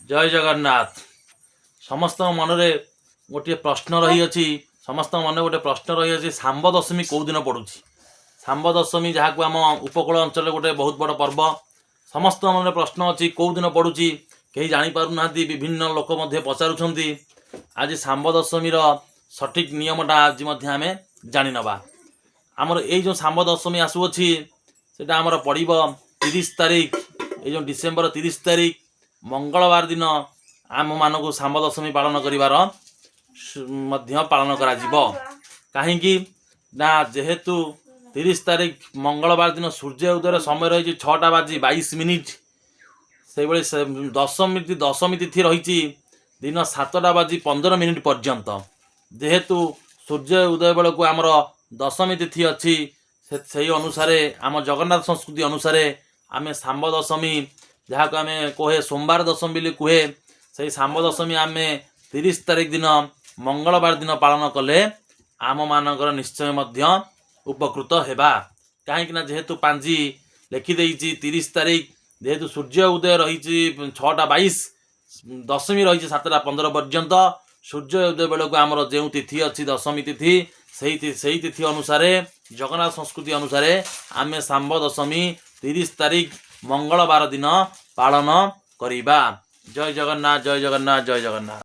ଜୟ ଜଗନ୍ନାଥ। ସମସ୍ତଙ୍କ ମନରେ ଗୋଟିଏ ପ୍ରଶ୍ନ ରହିଅଛି, ସମସ୍ତଙ୍କ ମନରେ ଗୋଟେ ପ୍ରଶ୍ନ ରହିଅଛି, ଶାମ୍ବ ଦଶମୀ କେଉଁ ଦିନ ପଡ଼ୁଛି? ଶାମ୍ବ ଦଶମୀ, ଯାହାକୁ ଆମ ଉପକୂଳ ଅଞ୍ଚଳରେ ଗୋଟେ ବହୁତ ବଡ଼ ପର୍ବ। ସମସ୍ତଙ୍କ ମନରେ ପ୍ରଶ୍ନ ଅଛି, କେଉଁ ଦିନ ପଡ଼ୁଛି, କେହି ଜାଣିପାରୁନାହାନ୍ତି। ବିଭିନ୍ନ ଲୋକ ମଧ୍ୟ ପଚାରୁଛନ୍ତି। ଆଜି ଶାମ୍ବ ଦଶମୀର ସଠିକ୍ ନିୟମଟା ଆଜି ମଧ୍ୟ ଆମେ ଜାଣିନେବା। ଆମର ଏଇ ଯେଉଁ ଶାମ୍ବ ଦଶମୀ ଆସୁଅଛି, ସେଇଟା ଆମର ପଡ଼ିବ 30 ତାରିଖ, ଏଇ ଯେଉଁ ଡିସେମ୍ବର 30 ତାରିଖ ମଙ୍ଗଳବାର ଦିନ ଆମମାନଙ୍କୁ ଶାମ୍ବ ଦଶମୀ ପାଳନ କରିବାର ମଧ୍ୟ ପାଳନ କରାଯିବ। କାହିଁକି ନା ଯେହେତୁ 30 ତାରିଖ ମଙ୍ଗଳବାର ଦିନ ସୂର୍ଯ୍ୟ ଉଦୟର ସମୟ ରହିଛି 6ଟା ବାଜି 22 ମିନିଟ୍, ସେଇଭଳି ସେ ଦଶମୀ ତିଥି ରହିଛି ଦିନ 7ଟା ବାଜି 15 ମିନିଟ୍ ପର୍ଯ୍ୟନ୍ତ। ଯେହେତୁ ସୂର୍ଯ୍ୟ ଉଦୟ ବେଳକୁ ଆମର ଦଶମୀ ତିଥି ଅଛି, ସେଇ ଅନୁସାରେ ଆମ ଜଗନ୍ନାଥ ସଂସ୍କୃତି ଅନୁସାରେ ଆମେ ଶାମ୍ବ ଦଶମୀ, ଯାହାକୁ ଆମେ କୁହେ ସୋମବାର ଦଶମୀ ବୋଲି କୁହେ, ସେଇ ଶାମ୍ବ ଦଶମୀ ଆମେ 30 ତାରିଖ ଦିନ ମଙ୍ଗଳବାର ଦିନ ପାଳନ କଲେ ଆମମାନଙ୍କର ନିଶ୍ଚୟ ମଧ୍ୟ ଉପକୃତ ହେବା। କାହିଁକି ନା ଯେହେତୁ ପାଞ୍ଜି ଲେଖିଦେଇଛି 30 ତାରିଖ, ଯେହେତୁ ସୂର୍ଯ୍ୟ ଉଦୟ ରହିଛି 6ଟା 22, ଦଶମୀ ରହିଛି 7ଟା 15 ପର୍ଯ୍ୟନ୍ତ, ସୂର୍ଯ୍ୟ ଉଦୟ ବେଳକୁ ଆମର ଯେଉଁ ତିଥି ଅଛି, ଦଶମୀ ତିଥି, ସେଇ ତିଥି ଅନୁସାରେ, ଜଗନ୍ନାଥ ସଂସ୍କୃତି ଅନୁସାରେ ଆମେ ଶାମ୍ବ ଦଶମୀ 30 ତାରିଖ ମଙ୍ଗଳବାର ଦିନ ପାଳନ କରିବା। ଜୟ ଜଗନ୍ନାଥ, ଜୟ ଜଗନ୍ନାଥ, ଜୟ ଜଗନ୍ନାଥ।